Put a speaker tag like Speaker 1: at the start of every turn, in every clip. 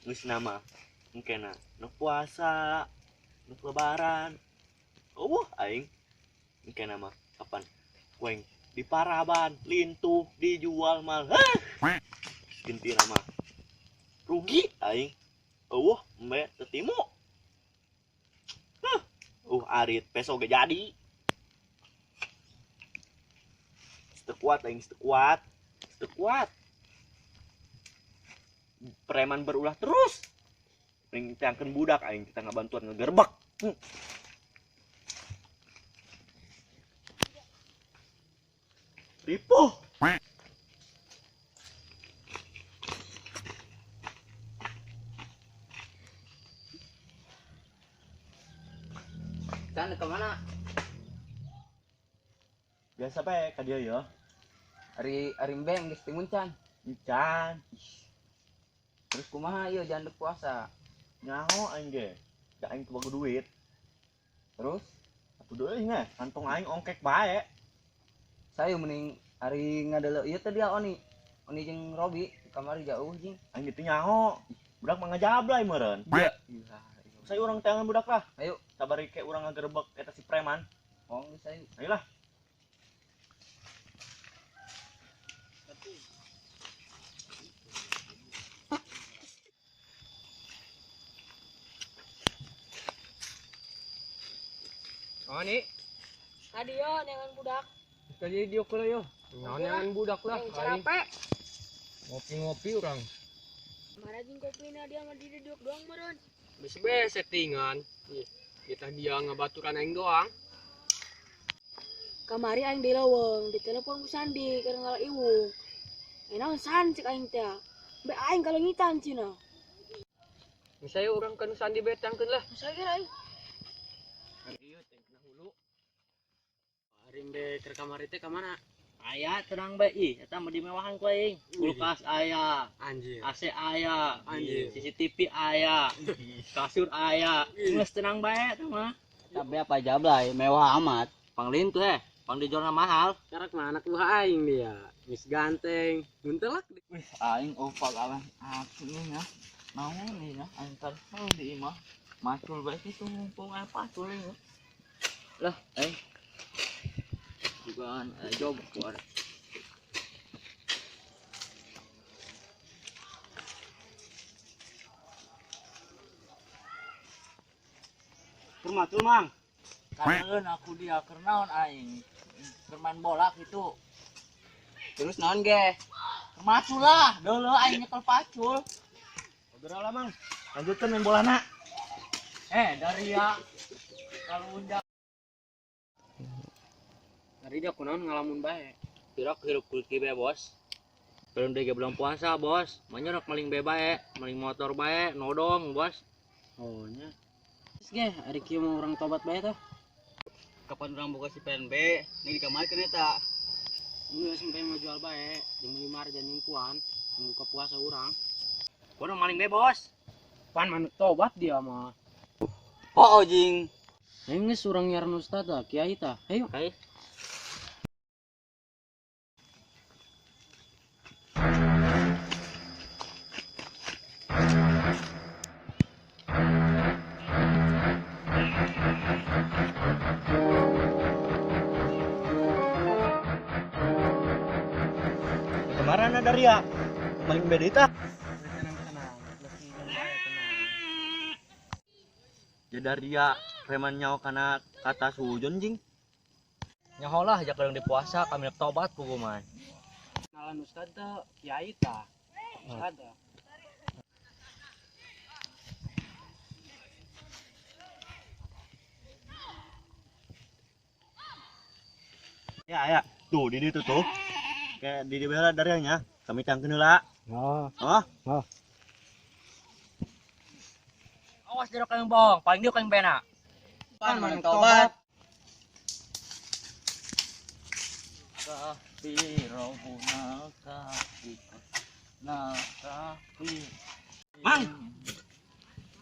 Speaker 1: Geus nama engkena nu puasa, nu lebaran. Eueuh aing. Engkena mah kapan kueng di paraban lintuh dijual mal. Hah. Intina mah rugi aing. Eueuh embe teu timu. Hah. Arit peso ge jadi. Teu kuat aing, teu kuat. Teu kuat. Preman berulah terus. Mending teangkeun budak aing kita ngabantuan ngegerbek. Ripuh.
Speaker 2: Tan ke mana?
Speaker 1: Biasa bae ka dieu ya.
Speaker 2: Ari ari mbeng geus timun can.
Speaker 1: Can.
Speaker 2: Terus kumaha ieu jangan puasa?
Speaker 1: Nyaho aing ge. Da aing teu boga duit.
Speaker 2: Terus
Speaker 1: atuh deui nya, kantong aing ongkek bae.
Speaker 2: Sayu mending ari ngadeleu ieu teh dia Oni. Oni jeung Robi kamari jauh jeung.
Speaker 1: Aing gitu nyaho. Budak mah ngajablay meureun.
Speaker 2: Iya.
Speaker 1: Sayu urang teangan budak lah.
Speaker 2: Ayo.
Speaker 1: Sabari ke urang ngagerebek eta si preman.
Speaker 2: Oh, geus sayu.
Speaker 1: Ayolah.
Speaker 3: Oni.
Speaker 4: Tadi yo neangan budak.
Speaker 3: Tadi dia kula yo. Neangan budak lah.
Speaker 4: Yang cerape.
Speaker 3: Ngopi-ngopi urang.
Speaker 4: Marah jeung kopina dia mah di diuk doang meureun.
Speaker 3: Bes-bes settingan. Ih, kita dia ngabaturan aing doang.
Speaker 4: Kamari aing di leuweung, ditelepon ku Sandi keur ngala iwung. Naon san cek aing teh. Be aing kalengitan cenah.
Speaker 3: Misalnya urang ka nu Sandi betangkeun lah.
Speaker 4: Misalnya kira aing.
Speaker 3: Ieu teh kena hulu. Arimbe keur kamari teh ka mana?
Speaker 5: Aya tenang bae ih, eta mah dimewahan ku aing. Kulkas aya,
Speaker 3: anjir.
Speaker 5: AC aya,
Speaker 3: anjir.
Speaker 5: CCTV aya, kasur aya. Geus tenang bae eta mah.
Speaker 2: Tapi apa jablay, mewah amat.
Speaker 5: Panglintuh pang dijualna mahal.
Speaker 3: Karak mah anak buah aing dia. Geus ganteng, muntelak.
Speaker 2: Wih, aing opak alang atuh nya. Naon ieu nya, aing kan di imah. Macul bae kitu mumpung aya pacul ieu.
Speaker 5: Lah, aing juga job keluar.
Speaker 1: Permatul mang.
Speaker 5: Kareun aku dia keur naon aing? Keur main bola kitu.
Speaker 2: Terus naon ge?
Speaker 5: Macul lah, deuleu aing nyekel pacul.
Speaker 1: Udah lah mang. Lanjutkan main bolana.
Speaker 5: Dari ya kalau undang
Speaker 3: Dari dia kunaon ngalamun bae.
Speaker 5: Pirak hirup kulki bae, Bos. Belum deui belum puasa, Bos. Manyerok maling bae bae, maling motor bae, nodong, Bos.
Speaker 3: Oh nya. Geus ge, ari kieu mah urang tobat bae tah.
Speaker 2: Kapan urang boga si PNB, nih di kamar keun eta.
Speaker 3: Geus sampe mah jual bae, jeung meuli marjan jeung puan, buka puasa urang.
Speaker 5: Kunaon maling bae, Bos.
Speaker 3: Pan manuk tobat dia mah.
Speaker 2: Oh, jing.
Speaker 3: Aing geus urang nyaran ustaz tah, kiai tah. Ayo.
Speaker 5: Ayo.
Speaker 1: Kemarin ada Ria, maling beda itu.
Speaker 3: Tenang-tenang, tenang.
Speaker 1: Jadi Ria preman nyawa karena kata sujon jing.
Speaker 5: Nyaho lah, jak di puasa kami tobat ku mah.
Speaker 3: Kenalan ustad teh kiai tah. Ustad tah.
Speaker 1: Ya ya, tuh di ditu tuh. Kayak di bela darianya, kami tangkeun heula.
Speaker 3: Oh.
Speaker 1: Oh.
Speaker 3: Oh.
Speaker 5: Awas jeruk kang bohong, paling dia kang bena.
Speaker 2: Pan manuk tobat.
Speaker 5: Mang.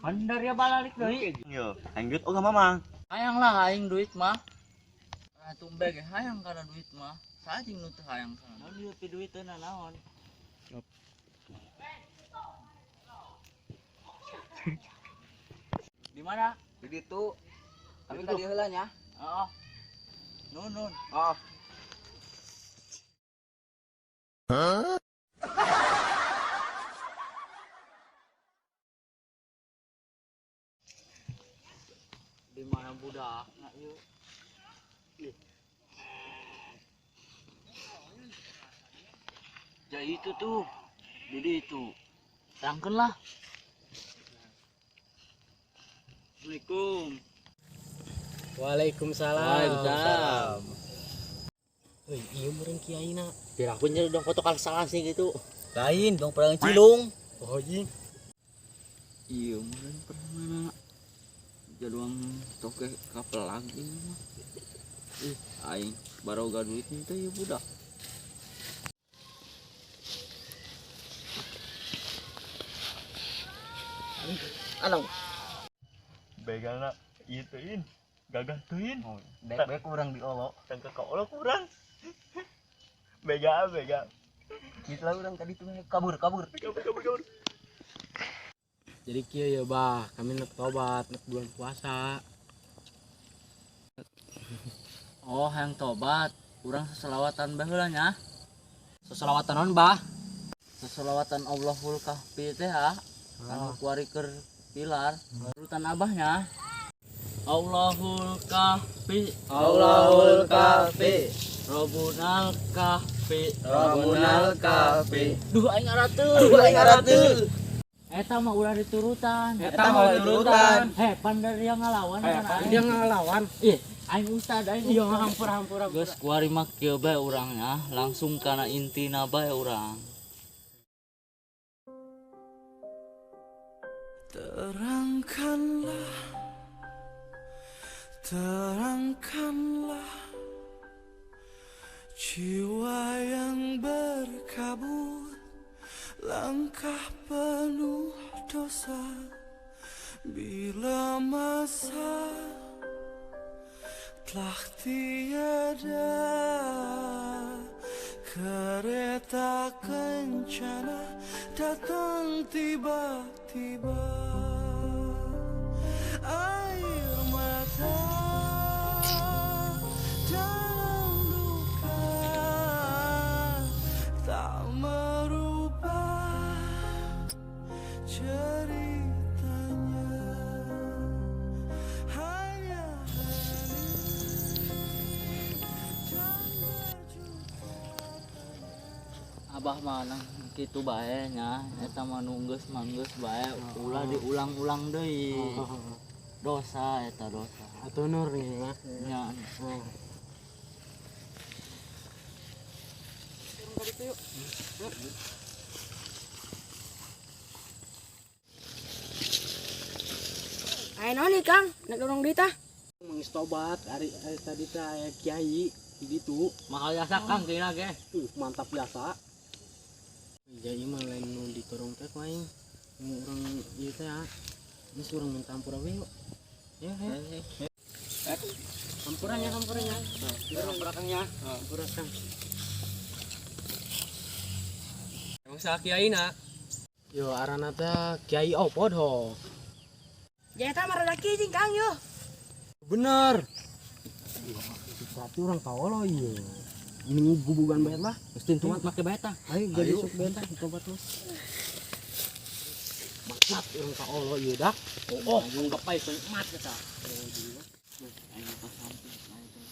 Speaker 5: Bandar ya balalik deui.
Speaker 1: Yo, aing duit ogah mamang.
Speaker 5: Hayang lah aing duit mah. Tumbe ge hayang kana duit mah. Sajing nu teu hayang kana. Naon ieu pi duiteuna naon?
Speaker 2: Di mana?
Speaker 6: Di ditu. Kami tadi heula nya.
Speaker 2: Heeh. Nun nun.
Speaker 6: Oh.
Speaker 2: Huh? Di mana budak? Nak yuk. Ya itu tuh. Jadi itu. Terangkan lah. Assalamualaikum.
Speaker 3: Waalaikumsalam.
Speaker 5: Waalaikumsalam.
Speaker 3: Euy, ieu meureun kiaina.
Speaker 5: Biar aku nyeri dong foto salah sih gitu.
Speaker 2: Lain dong perang cilung.
Speaker 3: Oh iya.
Speaker 2: Iya meureun mana? Jaduang toke kapel lagi mah. Ih, aing baroga duit teh ieu budak.
Speaker 6: Aduh.
Speaker 1: Begalna ieu teuin. Gagah teuin.
Speaker 6: Dek kurang diolok.
Speaker 1: Tangka ka olok kurang. Begal, begal.
Speaker 6: Gitu lah urang tadi tuh kabur, kabur.
Speaker 1: Kabur, kabur, kabur.
Speaker 3: Jadi kieu ya bah, kami nak tobat, nak bulan puasa.
Speaker 2: Oh, hayang tobat. Urang seselawatan baheula nya.
Speaker 5: Seselawatan naon, Bah?
Speaker 2: Seselawatan Allahul Kahfi teh ha. Anu kuari keur pilar. Urutan abahnya. Allahul Kahfi,
Speaker 6: Allahul Kahfi,
Speaker 2: Robunal Kahfi,
Speaker 6: Rabbunal Kahfi.
Speaker 2: Duh aing arateu.
Speaker 6: Duh aing arateu.
Speaker 2: Eta mah ulah diturutan.
Speaker 6: Eta mah diturutan.
Speaker 2: Heh, pan dari yang ngalawan kan aing.
Speaker 3: Dia ngelawan.
Speaker 2: Ih, aing ustad aing.
Speaker 3: Iya, hampura hampura.
Speaker 2: Geus kuari mah kieu bae urangnya, langsung kana intina bae urang.
Speaker 7: Terangkanlah, terangkanlah jiwa yang berkabut, langkah penuh dosa. Bila masa telah tiada, kereta kencana datang tiba-tiba. Air mata dalam duka tak merubah ceritanya, hanya hari dan berjuta.
Speaker 2: Abah mah nang kitu bae nya, eta mah nu geus mah geus bae, ulah diulang-ulang deui. Dosa eta dosa.
Speaker 3: Atuh nur nih mah.
Speaker 2: Nya.
Speaker 3: Oh.
Speaker 4: Aya naon nih Kang? Nak dorong duit ah.
Speaker 3: Mangis tobat ari tadi teh aya kiai di ditu.
Speaker 5: Mahal jasa Kang kira ge.
Speaker 3: Mantap jasa. Jadi mah lain nu ditorong teh ku aing. Nu urang ieu teh ah. Geus urang minta ampura we yuk. Ya, ya. Ampurannya, ampurannya. Dorong belakangnya. Ampura Kang.
Speaker 6: Emang saha kiaina?
Speaker 3: Yo arana teh Kiai opo ho?
Speaker 4: Jadi eta mah rada kijing Kang yo.
Speaker 3: Bener. Berarti orang tahu ieu. Ini gubugan bae lah.
Speaker 5: Geus tintuan make bae tah.
Speaker 3: Ayo jadi sok bae tah tobat mah. Mantap urang ka Allah ieu dah.
Speaker 5: Oh, mun gapai mat eta.
Speaker 2: Aing pas sampai aing teh.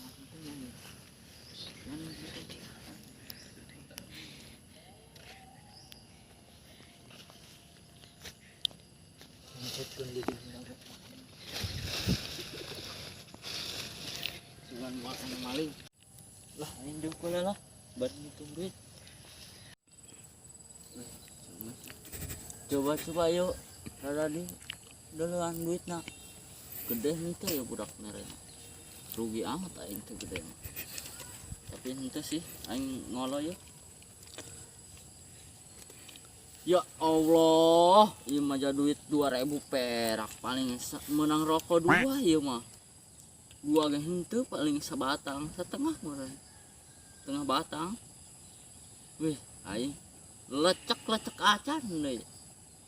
Speaker 2: Sugan buat anu maling. Lah aing jeung kula lah, bar ngitung duit. Coba-coba yuk, rada di duluan duitna. Gede henteu ya budak merena. Rugi amat aing teh gede mah. Tapi henteu sih aing ngolo yuk. Ya Allah, ieu mah ja duit 2000 perak paling menang rokok 2 ieu mah. 2 ge henteu paling sabatang, setengah meureun. Setengah batang. Wih, aing lecek-lecek acan deui.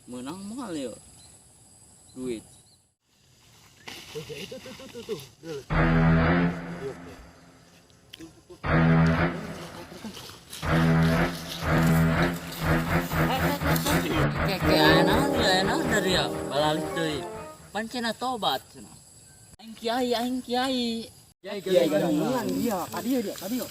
Speaker 2: Menang moal ieu. Duit.
Speaker 1: Oh, ya itu tuh tuh tuh tuh. Tuh.
Speaker 2: Kayak aya naon ya, aya naon dari ya balalik deui. Pan cenah tobat cenah. Aing kiai, aing kiai.
Speaker 3: Iya, dia, dia, dia, dia.